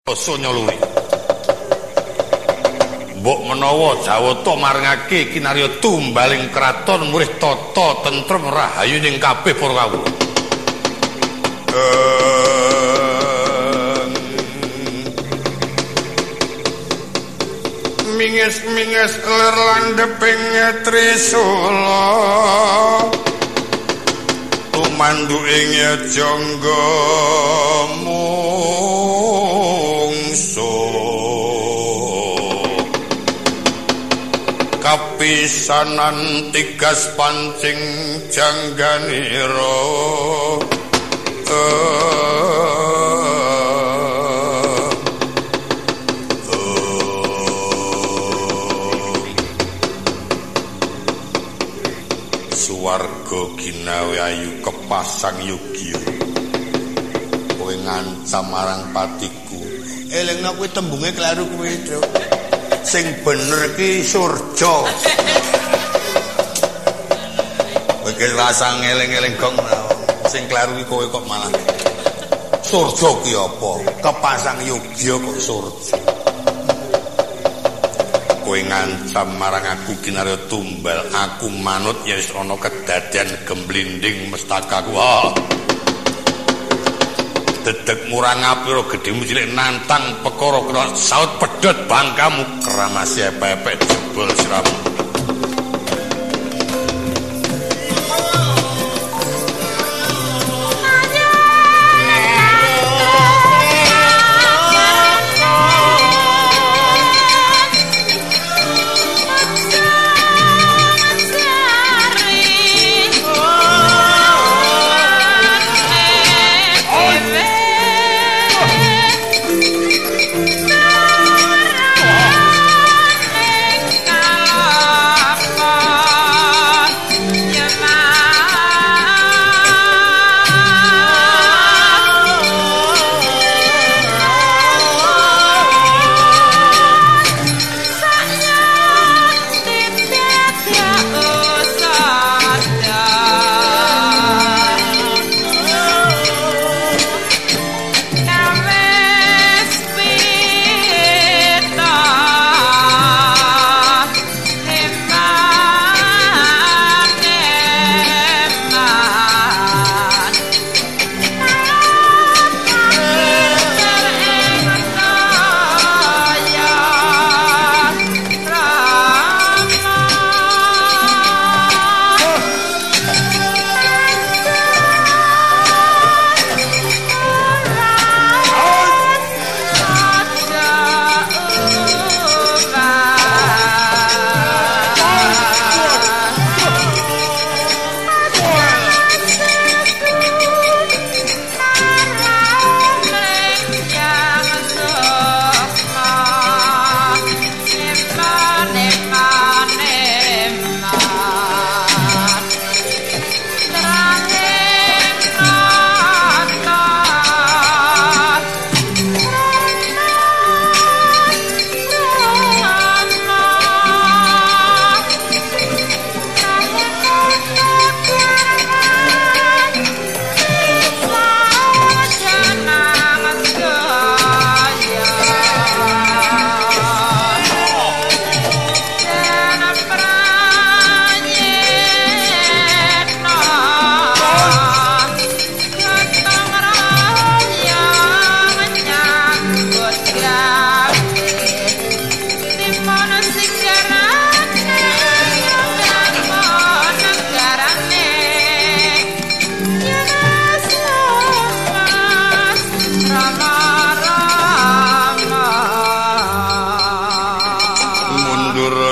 Sonya luri. Mbok menawa Jawata marengake kinarya tumbaling kraton murih tata tentrem rahayu ning kabeh para kawula. Minges-minges ler landheping trisula tumandu ing jangga mungsu kapisanan tigas pancing jangganira. Suwarga ginawe ayu kepasang yogya. Kowe ngancam marang patiku. Elingna kuwi tembunge kleru kuwi, Truk. Sing bener ki surja. Kowe ki rasa ngeling-eling gong. Sing kleru ki kowe kok malah. Surja ki apa? Kepasang yogya kok surja. Kowe ngancam marang aku kinarya tumbal, aku manut ya wis ana kedadean gemblinding mestakaku. Oh. Dedeg murang apira gedhemu cilik nantang perkara kena saut pedhot bangkamu keramasi epek-epek jebol siramu.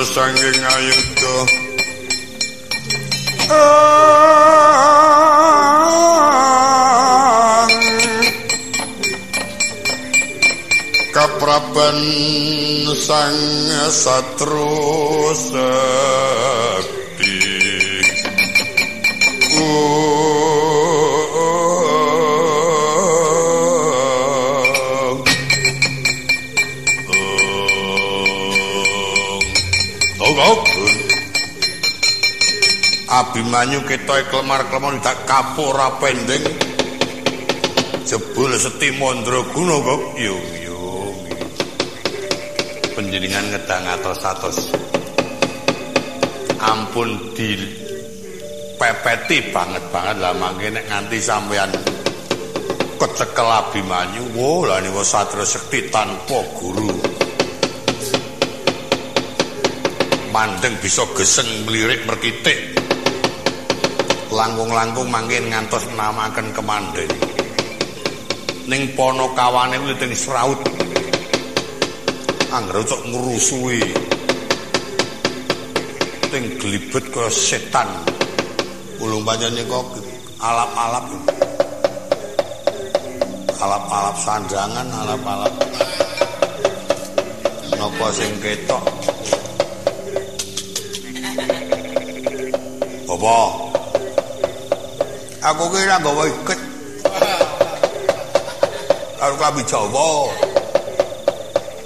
Sanging ayuda kapraban sang satru sekti. Abimanyu ketoke klemar-klemon dak kapuk ora pendeng. Jebul Seti Mandraguna kok. Yo yo. Panjenengan ngedang atos-atos. Ampun dipepeti banget-banget lah mangke nek nganti sampean kecekel Abimanyu, wo lah niku satria sekti tanpa guru. Mandeng bisa geseng mlirik merkitik. Langkung-langkung mangke ngantos namaken kemandhen. Ning ponokawane kuwi teng sraut. Angger cok ngrusui. Teng glibet kaya setan. Ulung pancen nika alap-alap. Alap-alap sandangan, alap-alap napa sing ketok. Bapak, aku ki ora nggawa iket. Karo klambi Jawa.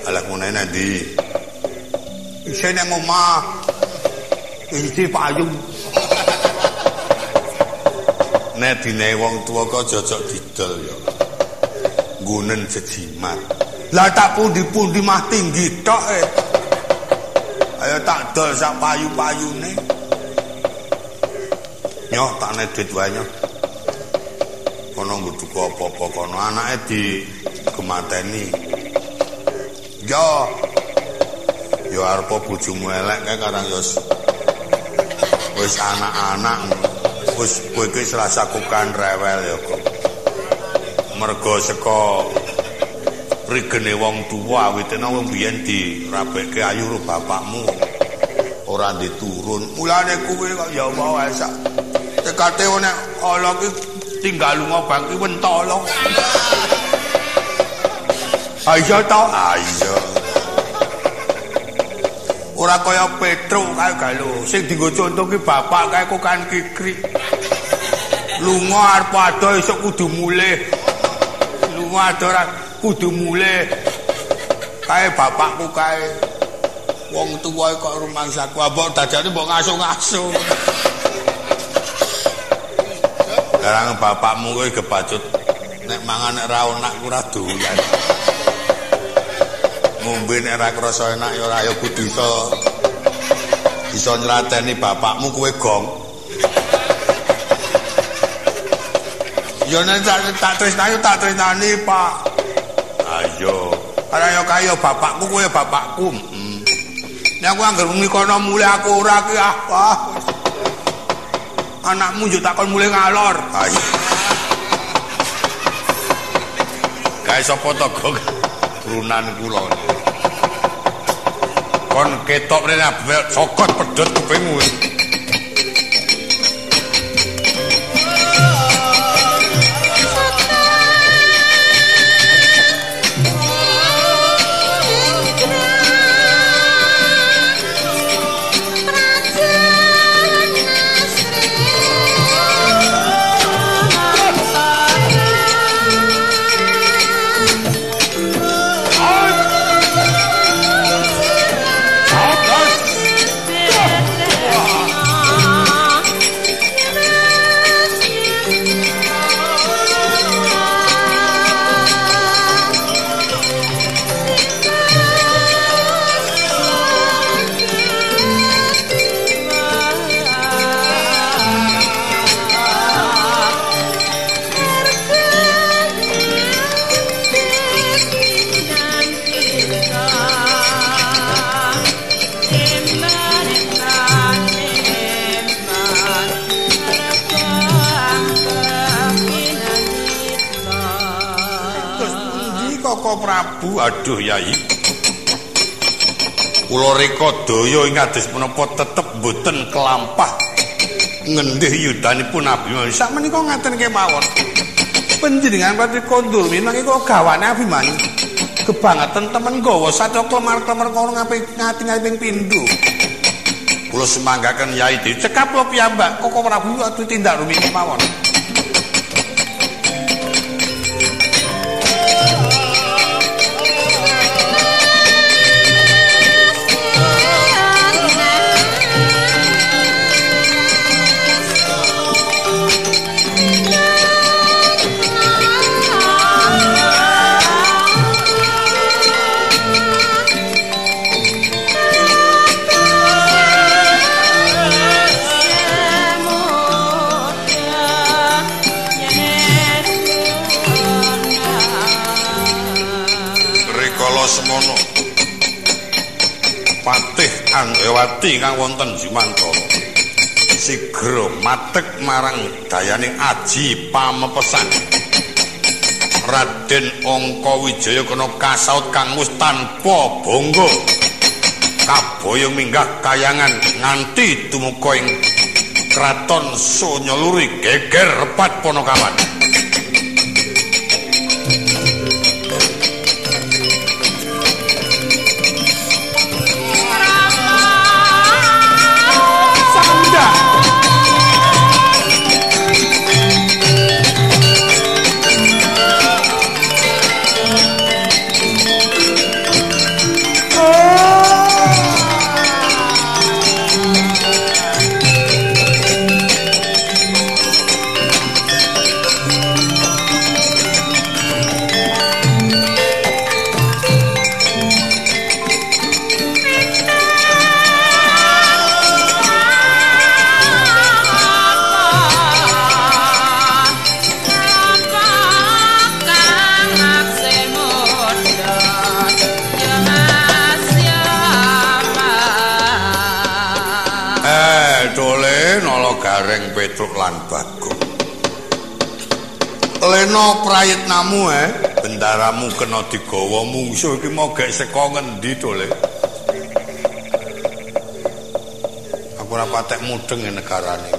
Alah ngene ndi? Isih nang omah. Isih payu. Nek dine wong tuwa kok jojok didol ya. Nggunen jejimat. Lah tak pundi-pundi mah tinggi tok e. Ayo tak dol sak payu-payune. Nyoh tak nedit wae nyoh. Kono nggo tuku apa-apa kono anake digemateni. Yo. Yo arep bojomu elek kae karang yo wis anak-anak wis kowe iki serasa kukan rewel ya kok. Mergo saka rigene wong tuwa awitene wong biyen dirabekke ayu karo bapakmu ora diturun. Mulane kuwi kok ya wae sak tekate nek ala ki tinggal lunga bang ki wentala. Ha iya to? Ha iya. Ora kaya Petruk kae galo. Sing dienggo conto ki bapak kae kok kan kikrik. Lunga arep ado esuk kudu mulih. Lunga ado ora kudu mulih. Kae bapakku kae. Wong tuwa kok rumangsaku mbok dadane mbok ngasuh-ngasuh. Karang bapakmu kuwi gebacut nek mangan nek ra enak ku ora doyan. Ngombe nek ora krasa enak ya ora ya kudu iso nyrateni bapakmu kowe gong. Ya nek tak tresnani tak tresnani, Pak. Ayo. Ora ya kaya bapakku kowe bapakku. Nek aku anggere muni kono mulih aku ora ki ah. Wah. Anakmu yo takon mulih ngalor. Ayo. Kae sapa to, Gong? Brunan kula. Kon ketok rene cokot pedhot kupingmu. Prabu, aduh Yai. Kula reka daya ing kados menapa tetep mboten kelampah ngendih yudanipun Abimanyu. Sakmenika ngaten kemawon. Panjenengan pati kondur minangka kula gawane Abimanyu. Kebangetan temen nggawa satya klemar-klemar kono ngape ngati-ngati ping pindho. Kula semanggaken Yai dicekap kula piyambak Koko Prabu atu tindak rumiyin kemawon. Rikala semono Patih Anggawati kang wonten Jumantara sigra matek marang dayaning aji pamepesan. Raden Angkawijaya kena kasaut kang wis tanpa bangga kaboyong minggah kayangan nganti tumuka ing kraton Sonyaluri geger repat Ponokawan. Gareng Petruk lan Bagong. Lena prayitnamu bendaramu kena digawa mungsuh iki mau gek saka ngendi to Le? Aku ora patek mudeng negarane.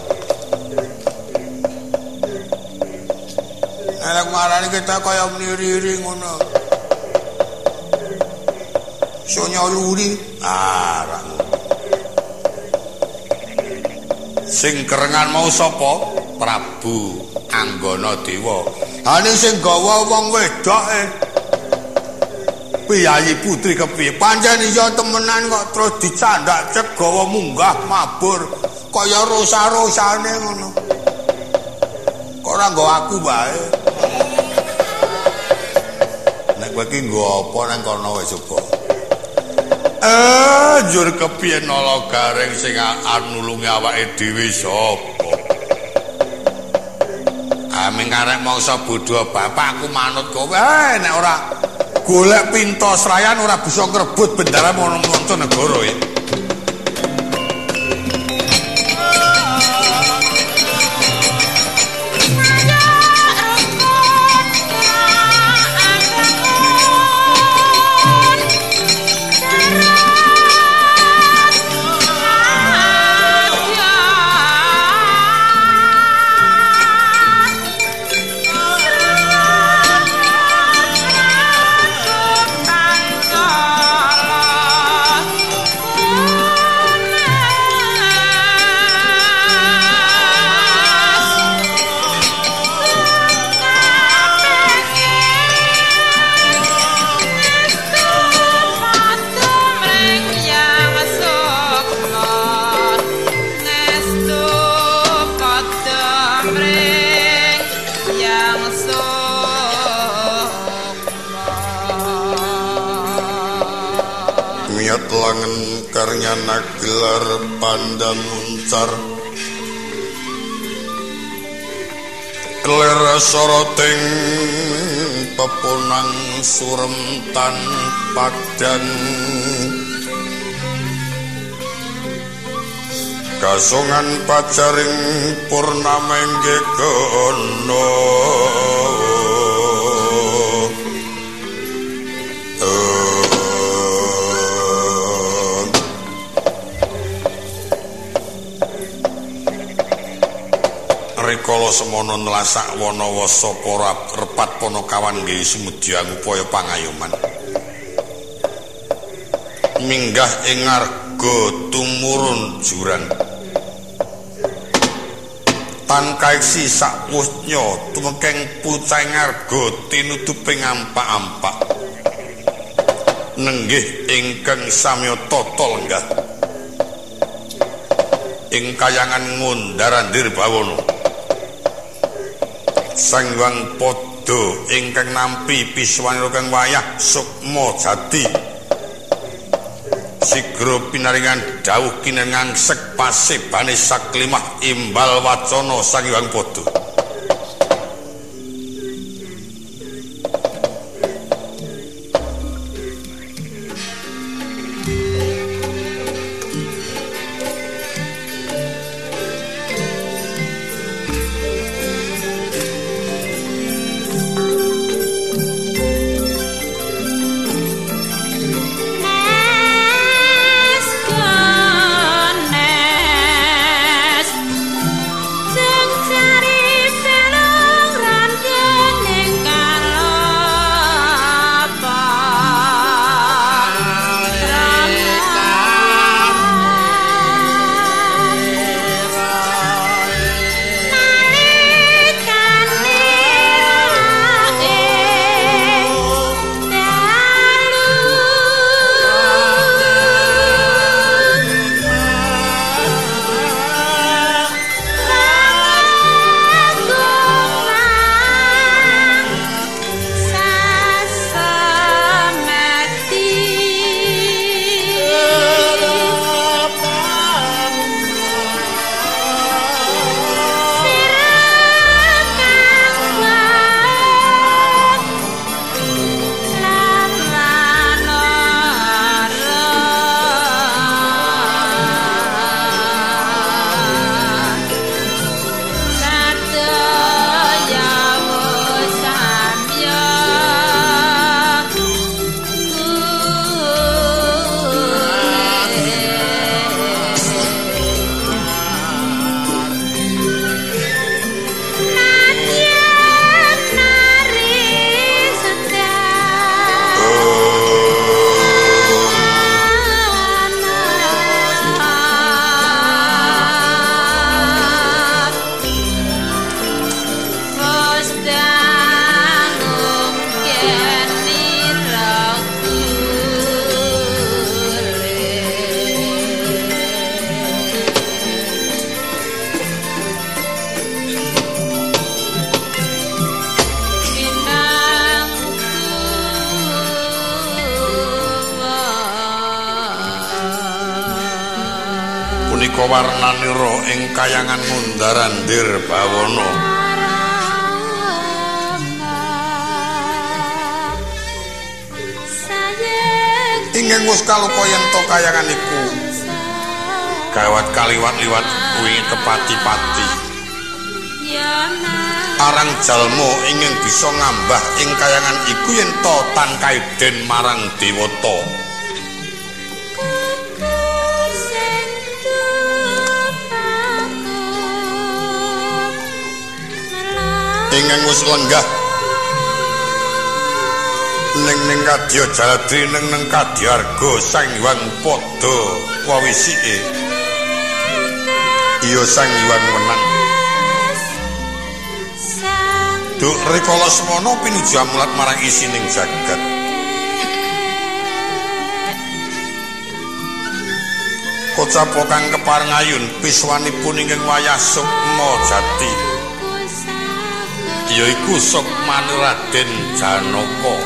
Nek marani kita kaya mliriri ngono. Sonyaluri. Ah, ra ngono. Sing kerengan mau sapa? Prabu Anggana Dewa. Ha ning sing gawa wong wedok Piyayi putri kepiye? Pancen iya temenan kok terus dicandak cek gawa munggah mabur kaya rosa-rosane ngono. Kok ora nggo aku wae. Nek kowe iki nggo apa nang kono wis coba. Njur kepiye Nala Gareng sing arep nulungi awake dhewe sapa? Aming karek mangsa bodho bapakku manut kowe. Nek ora golek pinta srayan ora bisa ngrebut bendara mancanegara ya. Langen karyana gelar pandang muncar kelir soroting pepunang surem tan padang kasongan pacaring purnama inggih kono. Rikala semono nelasak wanawasa para repat Ponokawan nggih sumedya ngupaya pangayoman. Minggah ing ngarga tumurun jurang. Tan kaiksi sakwusnya tumekeng pucah ngarga tinutuping ampak-ampak. Nenggih ingkang samya tata lenggah. Ing kayangan ngundar-andir bawana. Sang Hyang Padha ingkang nampi piswanira kang wayah sukma jati sigra pinaringan dawuh kinengangsek pasebane saklimah imbal wacana Sang Hyang Padha. Sapunika warnanira ing kayangan Mundarandir Bawana. Ingkang wis kaluka yen to kayangan iku gawat kaliwat-liwat kuwi kepati-pati. Arang jalma ingkang bisa ngambah ing kayangan iku yen to tan kaiden marang dewata. Ingkang wis lenggah ning kadya jaladri ning kadyarga Sang Hyang Pada wawisike iya Sang Hyang wenang. Duk rikala semana pinuju amulat marang isining jagat. Kocapa kang kepareng ayun piswanipun ingkang wayah sukma jati yaiku Sukmane Raden Janaka.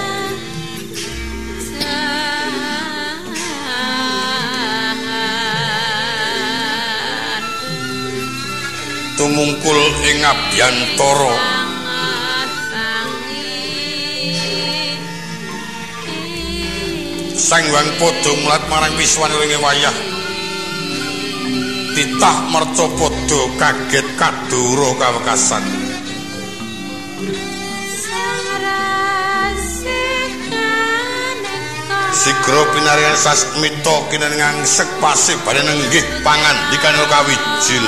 Tumungkul ing abyantara Sang Hyang Pada mulat marang wiswane ing wayah titah mercapada kaget kadura kawekasan. Sigra pinaringan sasmita kinengangsek pasih badhe nenggih pangandikan kawijil.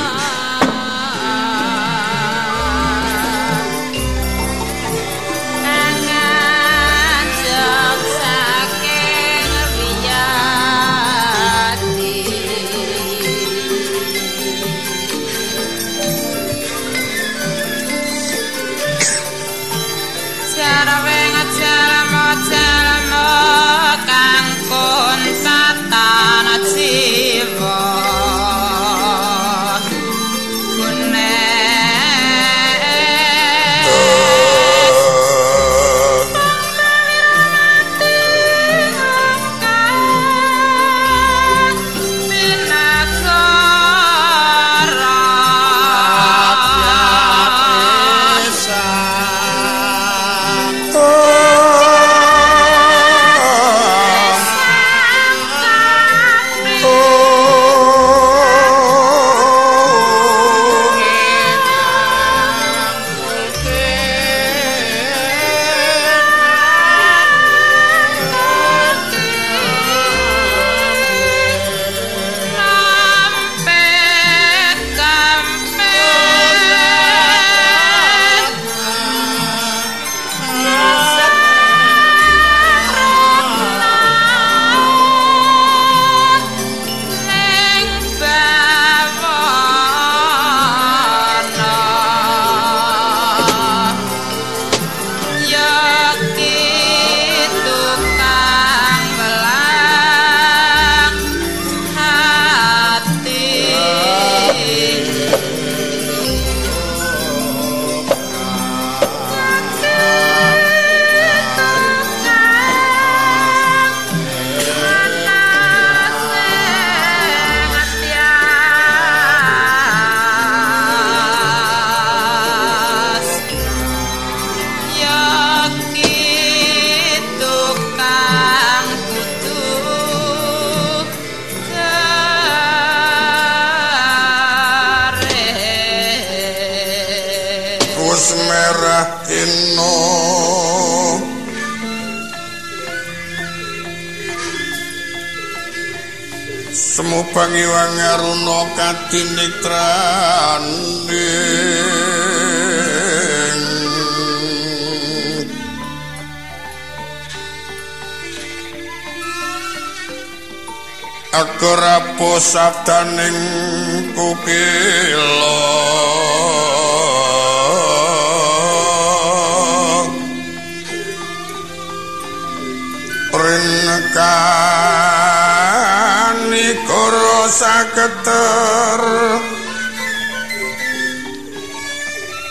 Semu pangiwang aruna kadinitraning Agara sabdaning kukila Rinkani koro saketer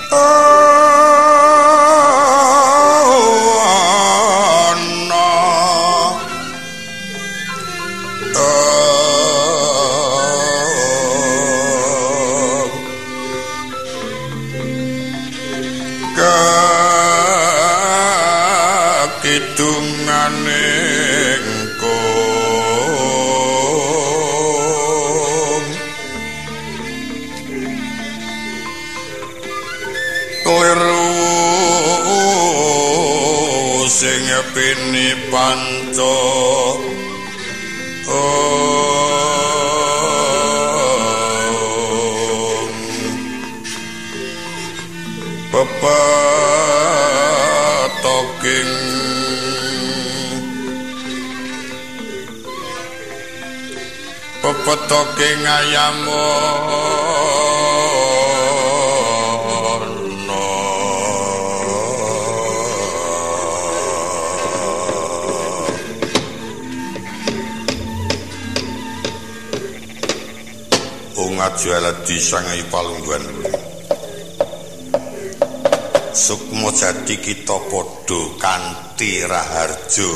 ana Pepetoke ngayamono Ung aja ledi sangai palungguhan. Sukma jati kita padha kanthi raharja.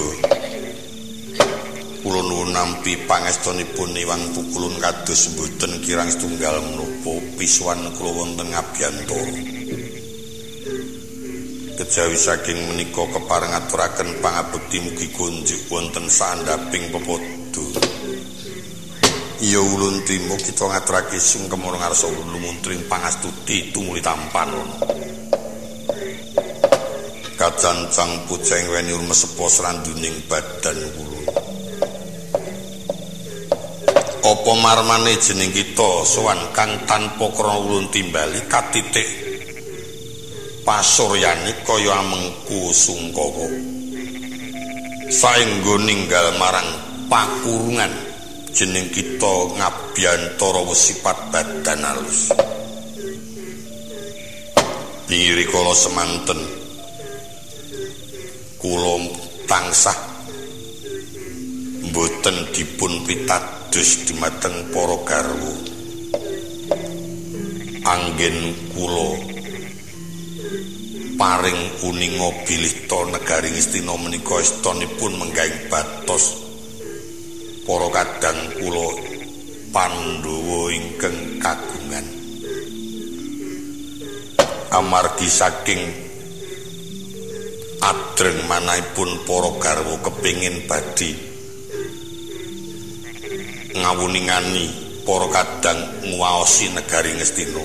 Kula nuwun nampi pangestunipun Iwang Pukulun kados mboten kirang setunggal menapa pisuwan kula wonten ngabiyantara. Kejawi saking menika kepareng ngaturaken pangabekti mugi kunjuk wonten saandhaping pepadha. Ya ulun trima kita ngaturake sungkem marang ngarsa lumuntring pangastuti tumuli tampan. Kacancang puceng weni rumesepa sranduning badan kula. Apa marmane jeneng kita sowan kang tanpa krana ulun timbali katitik pasuryane kaya amengku sungkawa. Saengga ninggal marang pakurungan jeneng kita ngabiyantara wesipat badan alus. Pinggiri kala semanten kula tansah mboten dipun pitados dumateng para garwa. Anggen kula paring uninga bilih ta negari Ngastina menika estonipun menggahing batos para kadang kula Pandhawa ingkang kagungan. Amargi saking adreng manahipun para garwa kepingin badhe ngawuningani para kadang nguwaosi negari Ngastina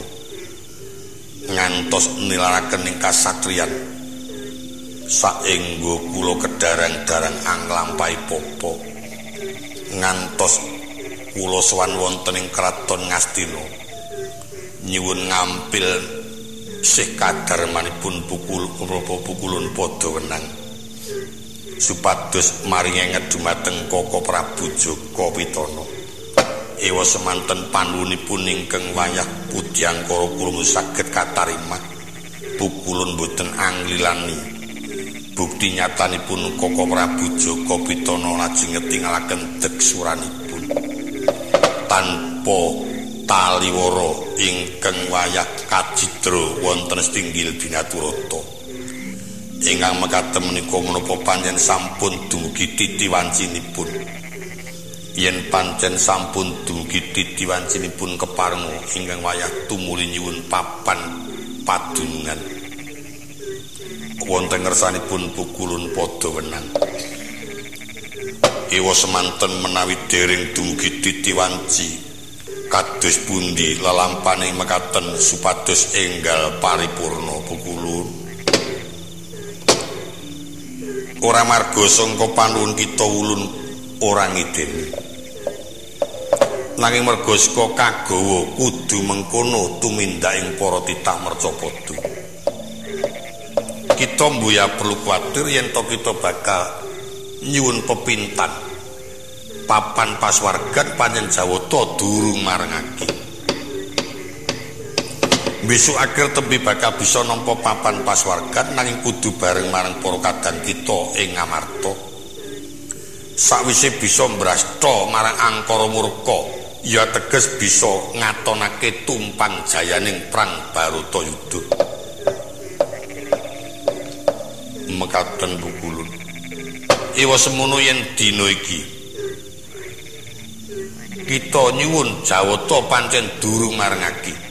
ngantos nilaraken ing kasatriyan saengga kula kedarang-darang anglampahi papa ngantos kula sowan wonten ing kraton Ngastina nyuwun ngampil sih kadarmanipun pukulun padha wenang supados maringenget dumateng Koko Prabu Jaka Pitana. Ewa semanten panuwunipun ingkang wayah pudyangkara kula saged katarima pukulun boten anglilani. Bukti nyatanipun Koko Prabu Jaka Pitana lajeng ngetingalaken deksuranipun tanpa taliwara ingkang wayah kacidra wonten setinggil Binaturata. Ingkang mekaten menika menapa pancen sampun dumugi titi wancinipun. Yen pancen sampun dumugi titi wancinipun keparenga ingkang wayah tumuli nyuwun papan padunungan. Wonten ngersanipun pukulun padha wenang. Ewa semanten menawi dereng dumugi titi wanci kados pundi lelampane mekaten supados enggal paripurna pukulun. Ora marga sangka panuwun kita ulun ora ngideni. Nanging merga saka kagawa kudu mengkono tumindak ing para titah mercapada. Kita mbuya perlu kuwatir yen to kita bakal nyuwun pepintan papan paswargan pancen Jawata durung marengake. Besok akhir tembe bakal bisa nampa papan paswargan nanging kudu bareng marang para kadang kita ing Ngamarta. Sakwise bisa mbrasta marang angkara murka, ya teges bisa ngatonake tumpang jayaning perang Baratayuda. Mekaten pukulun. Ewa semono yen dina iki kita nyuwun Jawata pancen durung marengake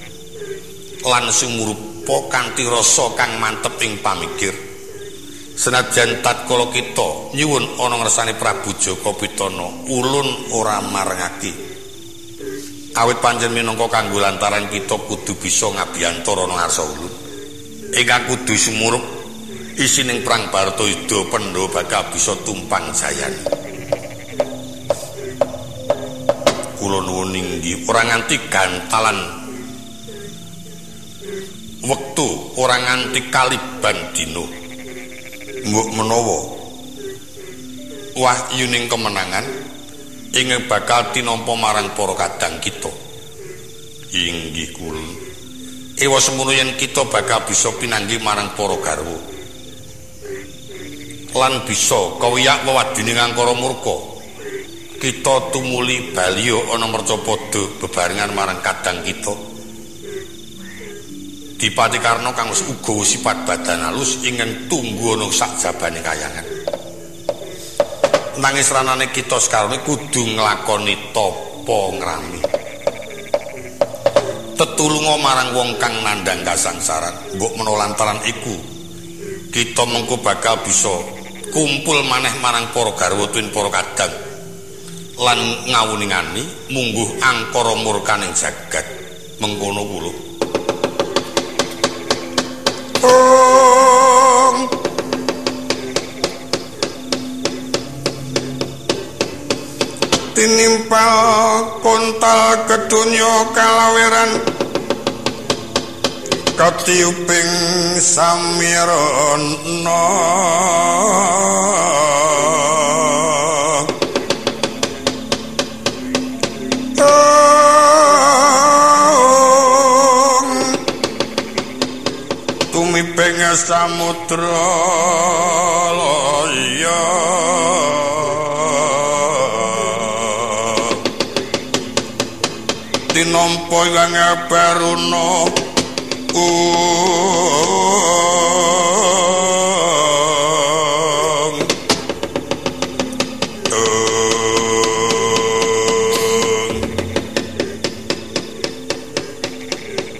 lan sumurupa kanthi rasa kang mantep ing pamikir. Senajan tatkala kita nyuwun ana ngersane Prabu Jaka Pitana ulun ora marengake. Awit pancen minangka kanggo lantaran kita kudu bisa ngabiyantara ana ngarsa ulun. Ingkang kudu sumurup isining perang Baratayuda Pandhawa bakal bisa tumpang jayane. Kula nuwun inggih ora nganti gantalan wektu, ora nganti kaliban dina. Mbok menawa wahyuning kemenangan Ingkang bakal tinampa marang para kadang kita. Inggih kula. Ewa semono yen kita bakal bisa pinanggih marang para garwa. Lan bisa kawiyak wewadine ngangkara murka. Kita tumuli baliya ana mercapada bebarengan marang kadang kita. Dipati Karna kang wis uga sifat badan alus ingkang tunggu ana sakjabane kayangan. Nanging sranane kita sekarone kudu nglakoni tapa ngrami. Tetulunga marang wong kang nandhang kasangsaran, mbok menawa lantaran iku kita mengko bakal bisa kumpul maneh marang para garwa tuwin para kadang lan ngawuningani mungguh angkara murkaning jagat. Mengkono kula. Tinimpal kontal kedunya kalaweran katiuping samirana tumiping samudra laya tinampa yang baruna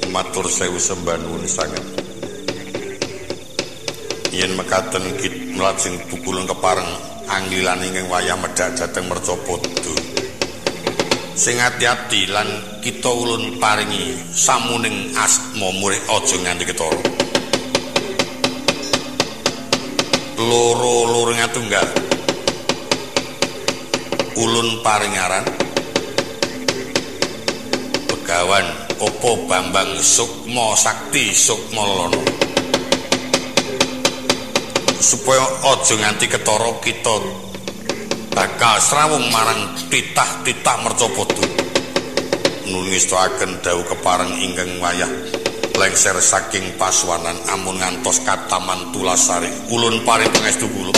matur sewu sembah nuwun sanget. Yen mekaten lajeng bukulun kepareng anggilan ingkang wayah medhak dhateng Mercapada. Sing ati-ati lan kita ulun paringi samuning asma murid aja nganti ketara. Loro-loro ngatunggal. Ulun paring aran Begawan Opo Bambang Sukma Sakti Sukma Lono. Supaya aja nganti ketara kita bakal srawung marang titah-titah Mercapada. Nuwun ngestakaken dawuh kepareng ingkang wayah lengser saking pasuwanan amun ngantos kataman Tulasari. Ulun paring pangestu kula.